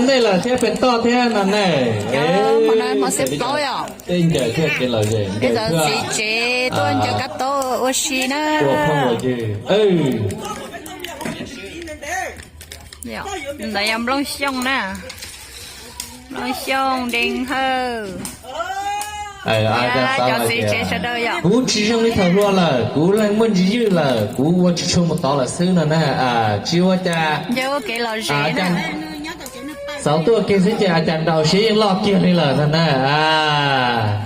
nej lawm thiab pem toj thiab no ne. Hmo no hmo xiab plaub yom. Tej ncaws thiab kev lom zem ncaws thiab. Txiv tsev tuaj ncaws kab taub ua si na. Ntawd yog Nplooj Xyooj na. Nplooj Xyooj, Deej Hawj, cov txiv tsev sawv daws yom. Kuv tsis zoo li thaum hluas lawm, kuv leej muaj ntsis ywj lawm, kuv ua tsis tshua mus tod lawm xwb no na. Tsis ua cas. Xav tuaj kiag xwb ces a cas nraus siab yeej loj kiag li lawm no na.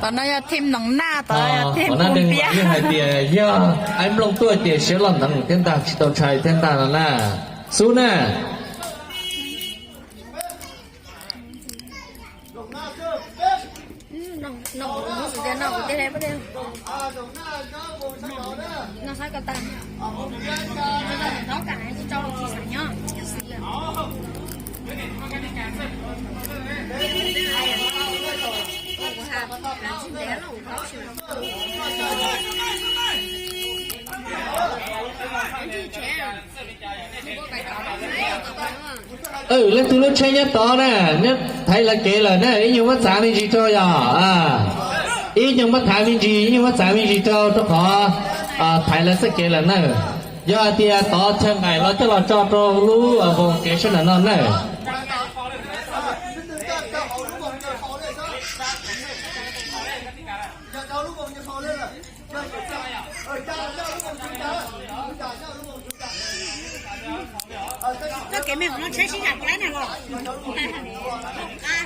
Tom no yog team Noom Naj, tom no yog team Phu Npiab. Yeej hais tias yog Aib Nplooj tuaj ces siab loj ntev thiab ntag, tsis tau ntshai thiab ntag no na. Xub na. Leej twg lub tsheb nyob tod na, nyob thaiv lawv kev lawm na, ib nyuag muab txav me ntsis rau yom. Ib nyuag muab txav me ntsis, ib nyuag muab txav me ntsis rau, rau qhov thaiv lawv txoj kev lawm na. Yog hais tias tod chaw nqaim los coj los tso rau lub voos kev sab nram no na.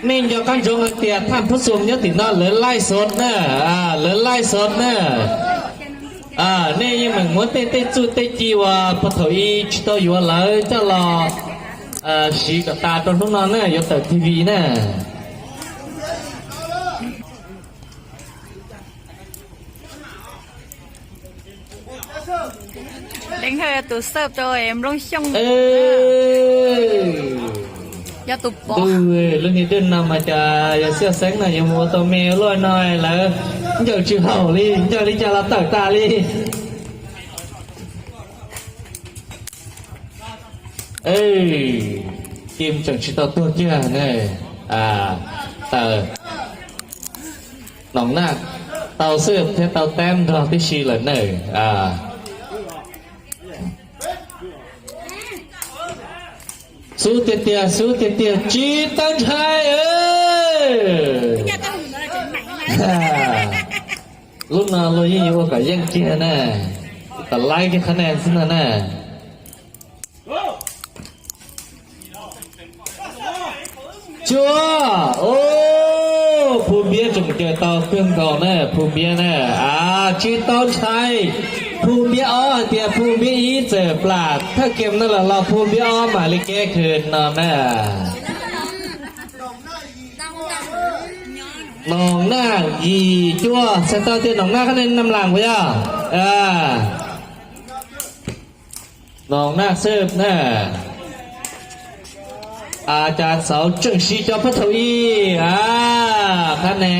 Nej nco qab ntsoov hais tias Thaj Phub Xum nyob tim no lawv laij xov na, lawv laij xov na. Nej yeej meem muab tej tej txuj tej ci uas puag thaum ub tsis tau yuav lawv coj los siv kom tas rau hnub no na, yuav tawm T V na. Deej Hawj yog tus xawb rau Nplooj Xyooj, yog tus pom. Lub niag dej no mas cas yog Xiaj Xeeb no yuav mus ua tau me luaj no lawv ncaws tsis haum li, ncaws li cas los tawm tas li. Kim tseem tsis tau tuag kiag ne. Tawm. Noom Naj tau xwb thiab tau tab nrog tib si lawm na. Xub tiag tiag, xub tiag tiag, tsis tau ntshai. Lub no luag yeej yuav ua kom yeej kiag na, kom laib kiag qhab na xwb no na. Cuaj, Phu Npiab tseem ncaws tau kawg nkaus na, Phu Npiab na. Tsis tau ntshai, Phu Npiab ob hais tias Phu Npiab ib txawm plam thawj kem no lawm los Phu Npiab ob mam li kev khwv no na. Noom Naj yim cuaj, txhais tau tias Noom Naj qhab ne Nam Lam puas yog? Noom Naj xwb na. Cas xauv tseem siv cov phab thaum ub qhab ne.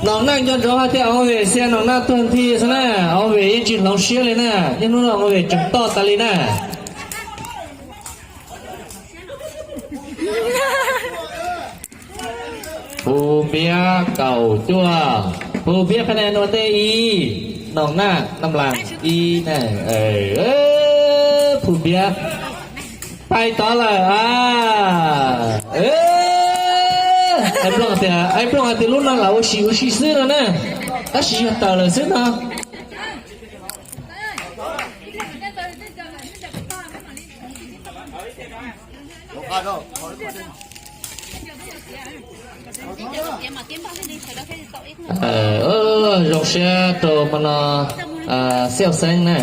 Noom Naj nco ntsoov hais tias Oov Vem xia Noom Naj tuag nthi xwb na, Oov Vem yeej tsis hloov siab li na, niaj hnub no Oov Vem tseem toj tas li na. Phu Npiab kaum cuaj, Phu Npiab qhab ne ua ntej ib, Noom Naj Nam Lam ib na. Phu Npiab pais tod lawm a. Aib Nplooj tias, Aib Nplooj hais tias lub no lam ua si ua si xwb no na, tab sis yog tawm lawm xwb no. Zoo siab rau hmo no, Xiaj Xeeb na,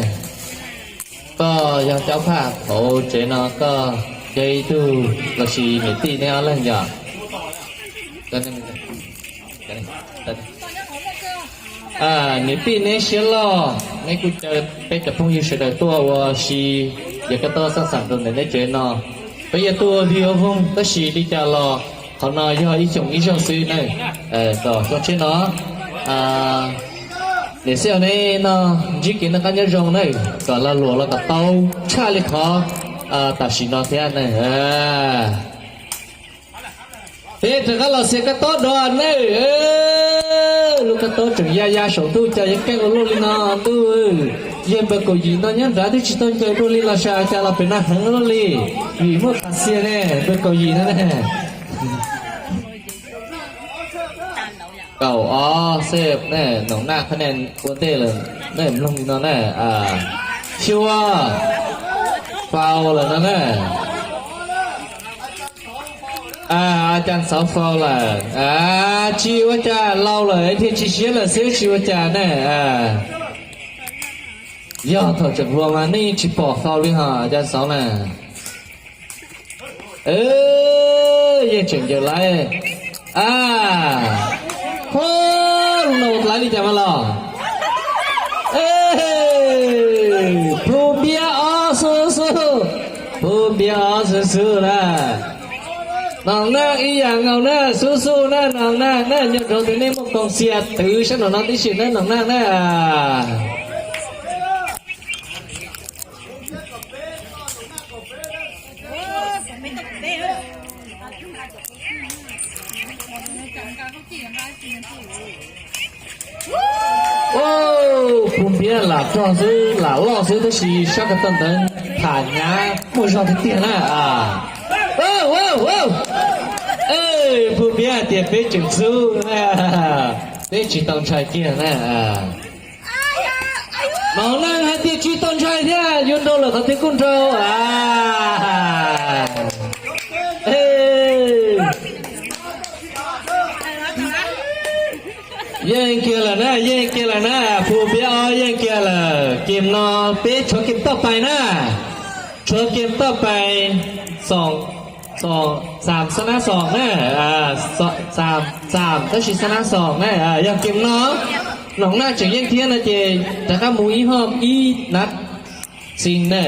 koj yog caub phaj hauv tsev no, koj yog ib tug los sis niam tij neb ob leeg yom? Niam tij neb siab loj, neb kuj caw peb cov phooj ywg sawv daws tuaj ua si, yog koj tau xaj xam rau ntawm neb tsev no. Peb yuav tuaj ua vig ua voog tab sis li cas los qhov no yog ib xyoos ib zaug xwb na. Tom xyoo tshiab no, niam Xiaj neb no ntsib kev noj qab nyob zoo na, kom lag luam los kom tau tshaj li qhov tam sim no thiab ne. Peb rov qab los xiav kab tob dua ne. Lub kab tob tseem ya ya saum ntuj cas yeej keej ua luaj li no ntuj. Yawg npawg kaum yim no nyob nrad twb tsis tau ncaws dua li los sav cas los pem no heev luaj li. Vim muaj khav xia ne npawg kaum yim no ne. Kaum ob xeb ne, Noom Naj qhab ne ua ntej lawm ne, mloog li no ne. Xyuas faus lawm no ne. A cas xauv faus lawm, tsis ua cas, laus lawm thiaj tsis siab lawm xwb tsis ua cas ne. Yog thaum tseem hluas mas nej yeej tsis pom faus li ho cas xauv na. Yeej tseem ncaws laiv. A, ho, laus laiv li cas mas los. Phu Npiab ob xu xu, Phu Npiab ob xu xu na. Noom Naj ib yam nkaus na, xu xu na, Noom Naj na, nco ntsoov tias nej muaj koom xias twv sab nraum no tib si na Noom Naj na. Phu Npiab lam rog xwb lam loj xwb tab sis sab ko taw ntawd tham nyab muaj zog tiag tiag na. Phu Npiab hais tias peb tseem xub, peb tsis tau ntshai kiag na. Noom Naj hais tias tsis tau ntshai thiab, yuav nrau lawm qhov twg kuj nrau. Yeej kiag lawm na, yeej kiag lawm na, Phu Npiab ob yeej kiag lawm. Kem no peb tshuav kem toj pais na. Tshuav kem toj pais, xoom, xoom, xam xab nab xoom na, xam, xam tab sis xab nab xoom na. Yog kem no Noom Naj tseem yeej thiab no ces rov qab mus ib hom ib nab xi na.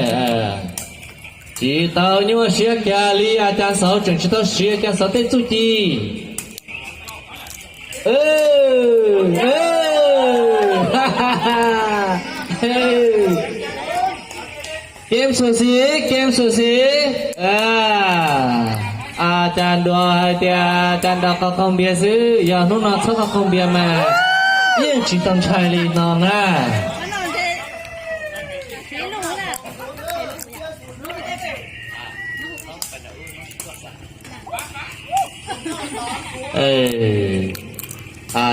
Tsis tau nyuaj siab kiag li, a cas xauv tseem tsis tau siv a cas xauv tej txuj ci. Kem xu xi, kem xu xi. A cas nrau hais tias cas nrau qaug qaug npias xwb, yog hnub no txhob qaug qaug npias mas yeej tsis tau ntshai li no na.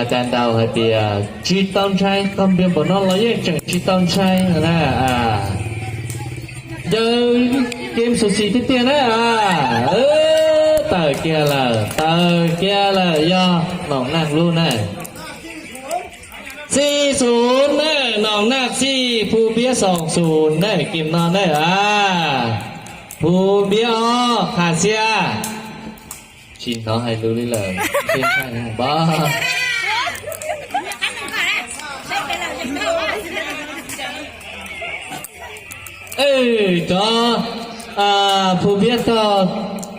Cas nrau hais tias tsis tau ntshai, qaug npias npaum no los yeej tseem tsis tau ntshai na. Yawg Kim Xu Xis tiag tiag na. Tawm kiag lawm, tawm kiag lawm, yog Noom Naj lub na. Xi xus na, Noom Naj xi, Phu Npiab xoom xus na, Kim no na. Phu Npiab ob, Qhas Xia. Tsis hnov hais lus li lawm, ntshai npab. Cov Phu Npiab tog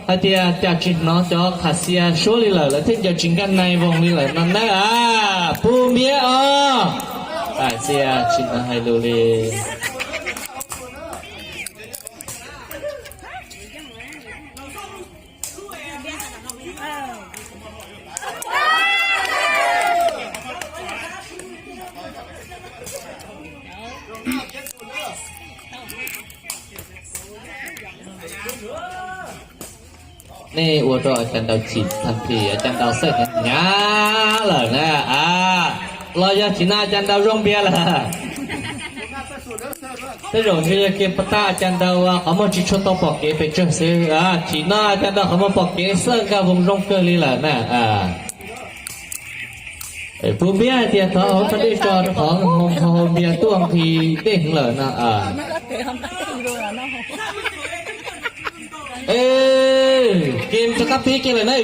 hais tias cas tsis hnov cov Qhas Xia suab li lawm, lawv thiaj ncaws tsis nkag nais voos li lawm no na. Phu Npiab ob, Qhas Xia tsis hnov hais lus li. Nej ua rau a cas ntaus chim tag kis, a cas ntaus xawj hnyav lawm na. Los yog chim no a cas ntaus zoo npias lawm. Tej zaum ntshe yog kev pas tag a cas ntaus qhov muag tsis tshua tau pom kev pes tsawg xwb. Chim no a cas ntaus qhov muag pom kev xawj nkag voos zoo kawg li lawm na. Phu Npiab hais tias thov hauv thaj dej tso rau qhov hau npias tuaj nqhis dej heev lawm no. Kev rov qab pib kiag lawm na.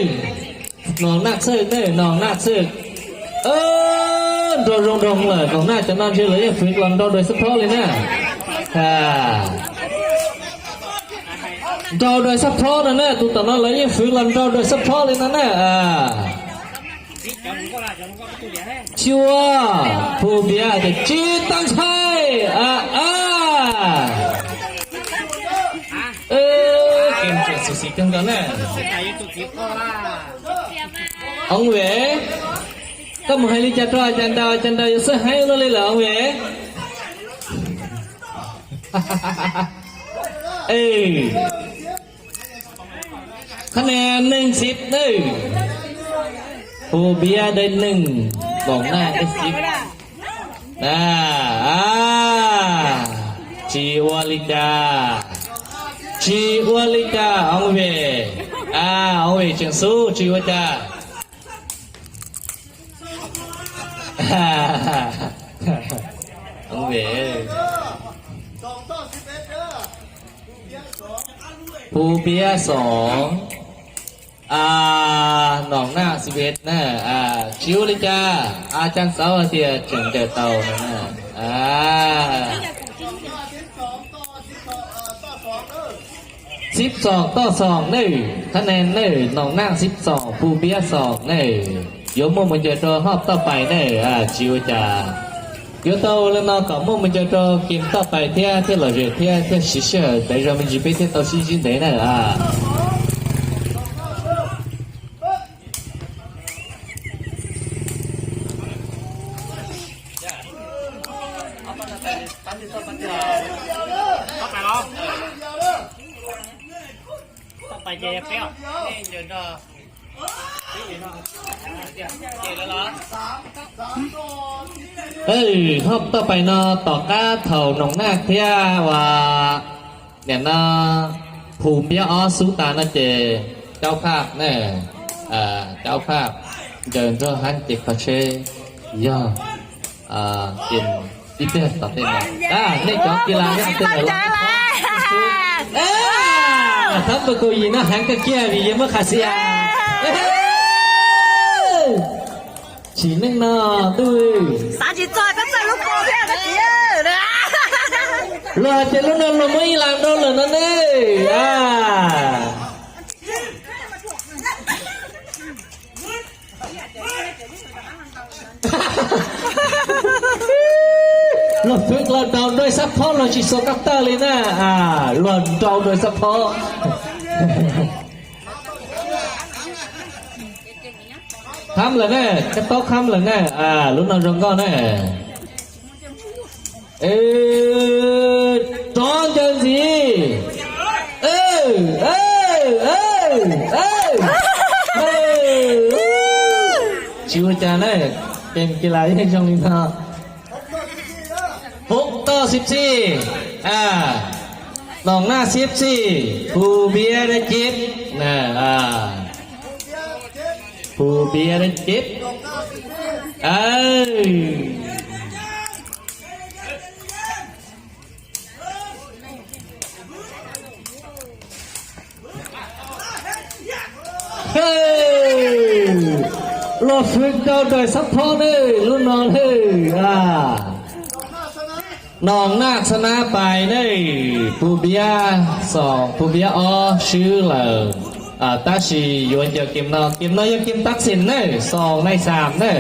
Noom Naj txhawj na, Noom Naj txhawj. Nrau zoo nrau lawm, Noom Naj cov no ntshe lawv yeej fwv los nrau dua xab phob li na. Nrau dua xab phob no na, tus tom no lawv yeej fwv los nrau dua xab phob li no na. Xyuas, Phu Npiab tias tsis tau ntshai. Xis kawg nkaus na. Oov Vem, koj mus hais li cas rau cov nraug, cov nraug yuav xwb heev luaj li lawm Oov Vem. Qhab nen neeg xib nawb, Phu Npiab dawb neeg, Noom Naj dawb xib. Na, tsis ua li cas, tsis ua li cas Oov Vem, Oov Vem tseem xub tsis ua cas. Oov Vem, Phu Npiab xoom, Noom Naj xib peb na, tsis ua li cas, a caj xauv hais tias tseem ncaws tau no na. Xib xoom toj xoom nawb, qhab nen nawb, Noom Naj xib xoom, Phu Npiab xoom nawb, yuav muaj mus ncaws rau hoob toj pais nawb, tsis ua cas. Yuav tau li no kom muaj mus ncaws rau kem toj pais thiab, thiaj lom zem thiab, thiaj siv sij hawm ntev zog me ntsis peb thiaj tau sib ntsib ntev na. Hoob toj pais no tom qab thaum Noom Naj thiab uas nim no Phu Npiab ob xub tas no ces caub phaj na, caub phaj, ncaws nrog hab ces kho tsheb yog ib pliag tom ntej no. Nej cov kis las nyob qhov twg lawm los thab pawg kaum yim no heev kawg kiag vim yog muaj qhas xia. Tsim neej no ntuj, luag hais tias lub no luag muab ib las rau lawm no ne. Luag fwv los nraus nrau xab phob los tsis xuas koj tawg li na, luag nraus nrau xab phob. Khab lawm na, koj taub khab lawm na, lub no zoo nkauj na. Rov ncaws ntxiv. Tsis ua cas na, ces kis las yeej zoo li no. Hoob toj xib xij, Noom Naj xib xij, Phu Npiab dawb cib, Phu Npiab dawb cib. Luag fwv nraus nraus xab phob ne, lub no ne. Noom Naj xab nab pais ne, Phu Npiab xoom, Phu Npiab ob swb lawm. Tab sis yuav ncaws kem no, kem no yog kem tab xeem ne, xoom nai xam ne.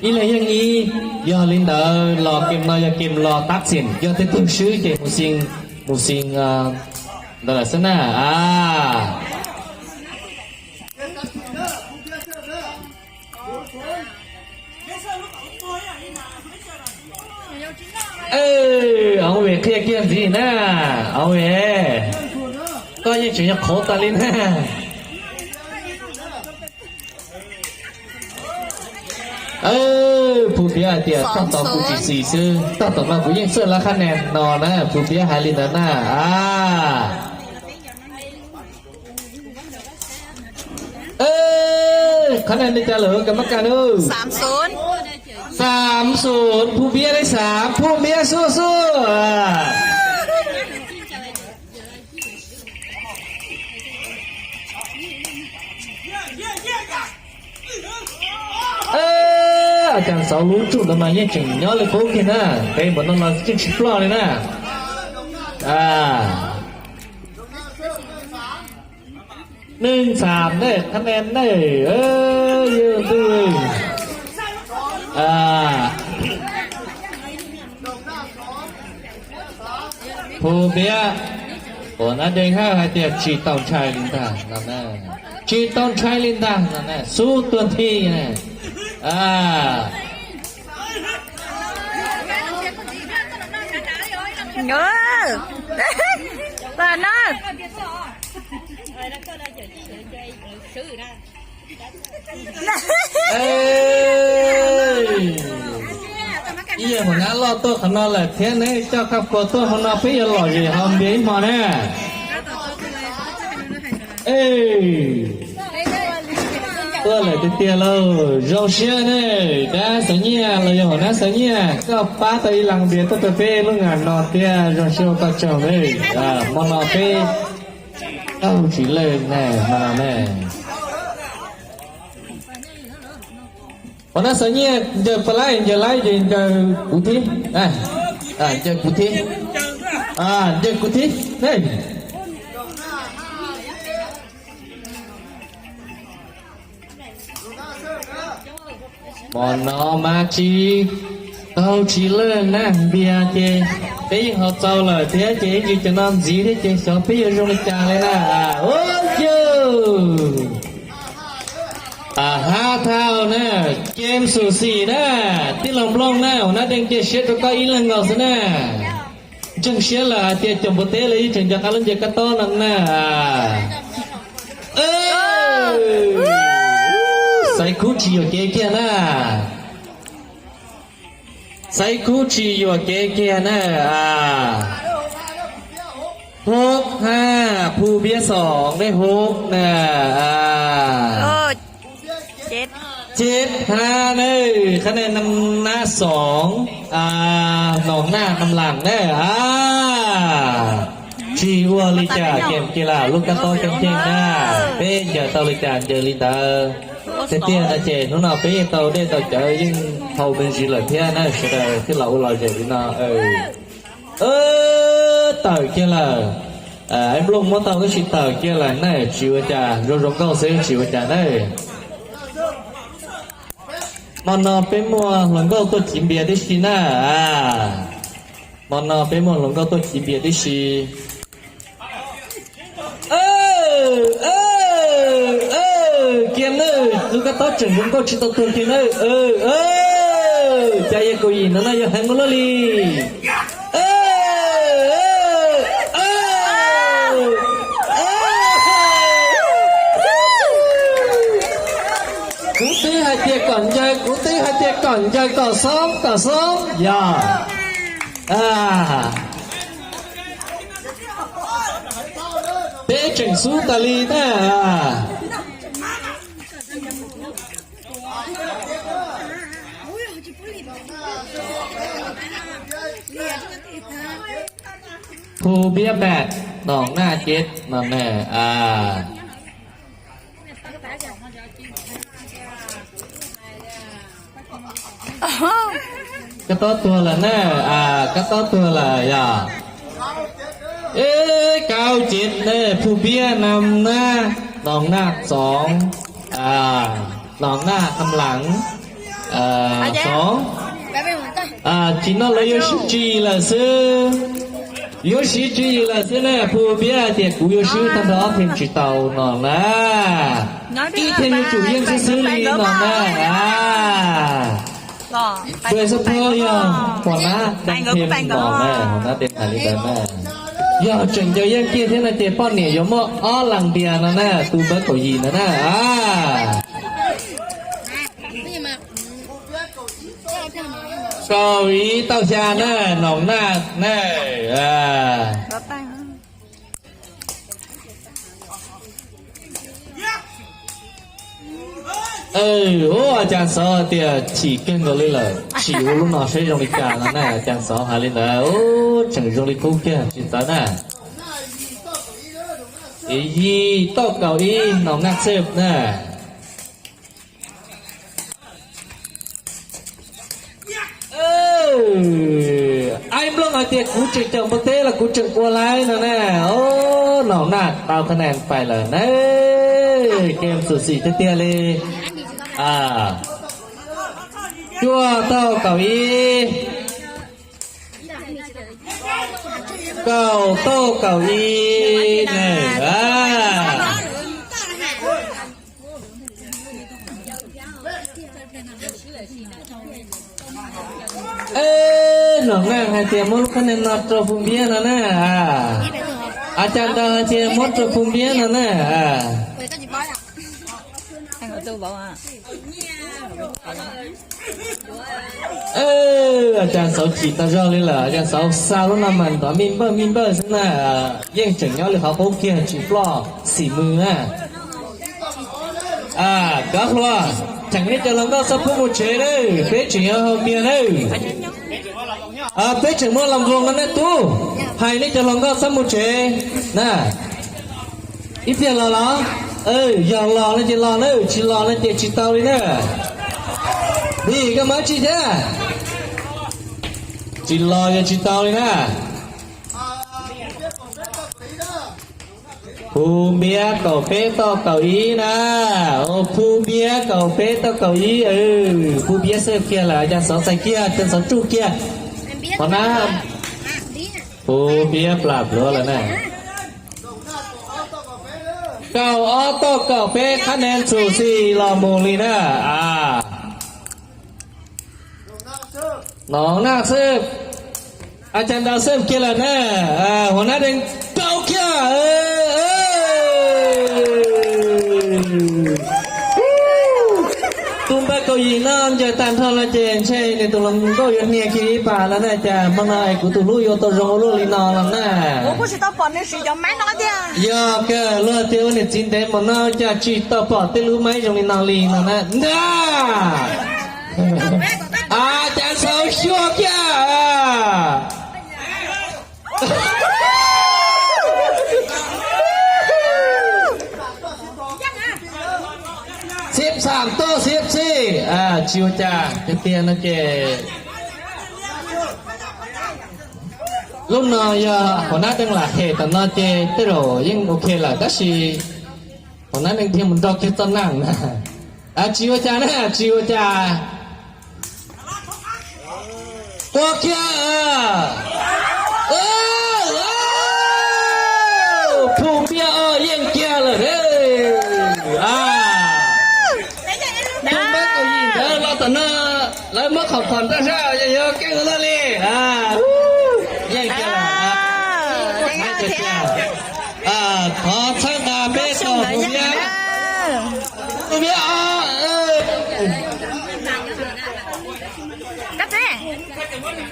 Ib leeg yeej ib, yog li ntawd los kem no yog kem los tab xeem, yog tej tug swb ces mus xi, mus xi ntawd lawm xwb na. Oov Vem qhia kiag ntxiv na, Oov Vem, koj yeej tseem yog qhauv tas li na. Phu Npiab hais tias tog tom kuv tsis xis xwb, tog tom no kuv yeej txawj lawv qhab nen no na, Phu Npiab hais li ntawd na. Qhab nen li cas lawm kas mab kas nub? Xaam xum, Phu Npiab li xaam, Phu Npiab xub xub. Cas xauv lub tsuj ntawd mas yeej tseem nyob li qub kiag na, nqe npaum no los yeej tsis ploj li na. Neeg xam ne, qhab nen ne, yog ntuj. Phu Npiab, Ua Nab Deeg Hawj hais tias tsis tau ntshai li ntag no na, tsis tau ntshai li ntag no na, xub tuag nthi na. Ib yam hauv nab loj tuaj qhov no lawm thiab, neb coj koj puas tuaj hauv no peb yuav lom zem haus npias ib hmo na. Tuaj lawm tiag tiag lauj, zoo siab ne. Dab Xeev Nyiaj los yog hauv nab Xeev Nyiaj, koj pab tau ib las npias tuaj rau peb lub ngas no thiab, zoo siab ua koj tsaug ne. Hmo no peb kaug tsis lawj na, hmo no ne. Hauv nab Xeev Nyiaj ncaws pab laib, ncaws laib ces ncaws kuv thiab, ncaws kuv thiab, ncaws kuv thiab. Hmo no mas tsis kaug tsis lawj na, npias ces peb yeej haus txaus lawm thiab ces ib ntsis cov no ntxiv thiab ces xyov peb yuav zoo li cas li na. Ua yus hab thau na, Kem Xum Xim na, tij laug Nplooj na, ua nab deej cia siab rau koj ib leeg nkaus xwb na. Ntseeg siab lawm hais tias cov npua teb lawv yeej tseem nco qab lub nce kab tob no na. Xaiv khub tsis yuam kev kiag na. Xaiv khub tsis yuam kev kiag na. Hub hab, Phu Npiab xoom, nej hub na. Ceb hab na, qhab nej nam nab xoom, Nom Naj nam laam na. Tsis ua li cas, kem kiag lam lub kab tob ceeb ceeb na. Peb ncaws tau li cas ncaws li ntawd. Tiag tiag no ces hnub no peb yeej tau dej tau cawv yeej haus me ntsis lawm thiab na, sawv daws thiaj los ua lom zem li no. Tawm kiag lawm. Ib nplooj muab tau tab sis tawm kiag lawm na, tsis ua cas, zoo zoo nkauj xwb tsis ua cas na. Hmo no peb muaj hluas nkauj tuaj chiv npias tib si na. Hmo no peb muaj hluas nkauj tuaj chiv npias tib si. Kiag nawb, lub kab tob tseem zoo nkauj tsis tau tuag kiag nawb. Cas yog kaum yim no na yog heev ua luaj li. Kuv twb hais tias kom ncaws, kuv twb hais tias kom ncaws kom xoob kom xoob yog. Peb tseem xub tas li na. Phu Npiab Pam, Nom Naj Ceb no na. Kab tob tuag lawm na, kab tob tuag lawm yog. Kaum cev, Phu Npiab nam na, Nom Naj xoov, Nom Naj nam laam xoov. Tsis no lawv yuav sib tswv yim lawm xwb. Yuav sib tswv yim lawm xwb na, Phu Npiab hais tias kuv yuav swb tag nrho ob team tsis tau no na. Ib team yuav tsum yeej xwb xwb li no na. Tsuas xub phob yog pom nab teem no na, nab teem hais li ntawd na. Yog tseem ncaws yeej kiag thiab no ces poj niam yuav muaj ob las npias no na, tus npawb kaum yim no na. Kaum ib tauj xya na, Nom Naj na. Ua cas xov tias chim kawg nkaus li lawm, sim ua lub no saib zoo li cas no na, cas xov hais li ntawd, tseem zoo li qub kiag tsis txawv na. Yim tauj kaum ib, Nom Naj Xej na. Aib Nplooj hais tias kuv tseem caum npua teb los kuv tseem ua laib no na. Nom Naj tau khab nees pais lawm na. Game xum xim tiag tiag li. Cuaj tauj kaum ib. Kaum toj kaum ib na. Ej, nom naj hais tias muab lub khob nees no rau Phu Npiab no na. A cas ntawd hais tias muab rau Phu Npiab no na. A cas xauv chim tau zog li lawm, a cas xauv xa lub no mas ntov mij npawj mij npawj xwb na. Yeej tseem nyob li qhov qub kiag tsis ploj xim mws na. Kav hluas, cheem nej cov hluas nkauj txhob pub mus tsev nawb, peb tseem yuav haus tiag nawb. Peb tseem muaj las voos no nej tub, hais nej cov hluas nkauj txhob mus tsev na. Ib pliag los los, yog los no ces los na, tsis los no ces tsis tau li na. Vim koj muaj dab tsi thiab? Tsis los ces tsis tau li na. Phu Npiab kaum peb toj kaum ib na. Phu Npiab kaum peb toj kaum ib. Phu Npiab xwb kiag lawm, cas xov txais kiag, cas xov tsuj kiag. Qhov na, Phu Npiab plam pluav lawm na. Kaum ob toj kaum peb, qhab nees txum xim los mus li na. Nom naj xwb, a cas ntawd xwb kiag lawm na. Huam nab deev rau kiag. Tus npawb kaum yim no ncaws tag nrho no ces ntshe nws tus hluas nkauj yuav hnia kiag ib pas no na. Cas hmo no es kuv tus hlub yuav tau zoo ua luaj li no los na. Yog kawg, luag tias ua niam txiv ntev mus no cas tsis tau pom tej lub maib zoo li no li no na ntag. A cas xauv xyuag kiag. Xiab xam toj xiab xij, tsis ua cas, tiag tiag no ces lub no yog huam nab deev lam hem tam no ces tej zaum yeej ok lawm, tab sis huam nab deev thiaj mus nrog kiag txoj naj na. Tsis ua cas na, tsis ua cas. Qua kiag. Phu Npiab ob yeej kiag lawm. Tus npawb kaum yim ntawd los tom no, lawv muab qhom phom nraj sab, yog keej ua luaj li. Yeej kiag lawm. Thov txhawb nqa peb tus Phu Npiab. Phu Npiab os.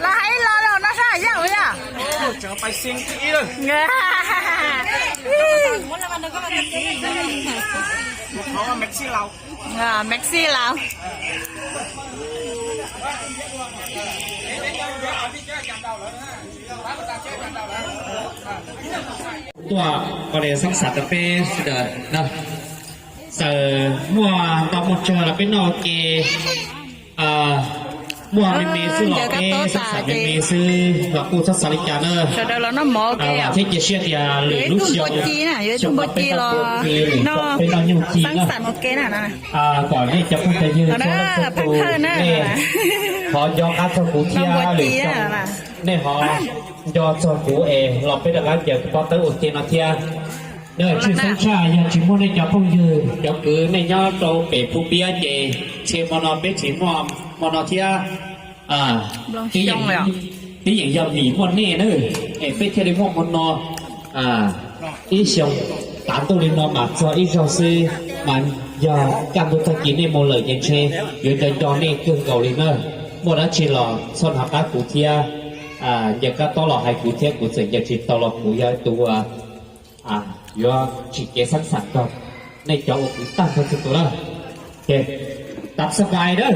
Los hais ib lo no sab yaj yog. Maxi Laus. Tuaj koj li xab xam rau peb sawv daws na. Txawm muaj ntau muaj tsawg los peb noj ua ke, muaj me me xwb los peb xab xam me me xwb los kuj txhob xav li cas na. Vam thiab cia siab tias lwm lub xyoo, xyoo no peb noj peb noj nyoog ci na. Kom nej cov phooj cov ywg txhua leej txhua tus, nej ho nco qab txog kuv thiab lwm xyoo nej ho nco txog kuv es los peb rov qab ncaws pob tawb ua ke no thiab. Tshwj xeeb tshaj yog tsis muaj nej cov phooj ywg cov kwv nej nyob rau pem Phu Npiab ces ntshe hmo no peb tsis muaj hmo no thiab. Twb yeej yog vim muaj nej na, es peb thiaj li muaj hmo no. Ib xyoo tav ntuj li no mas txog ib zaug xwb, mas yog kaj ntug tag kis nej mus lawm ces ntshe yuav nco nco nej kawg nkaus li na. Muaj dab tsi los txhob hnov qab kuv thiab, ncaws kab tob los hais kuv thiab, kuv txawm ncaws tsis tau los kuv yog tus yuav tsim kev xab xam rau nej cov uas kuv tag nrho txhua tus na. Ces tab xab pais na.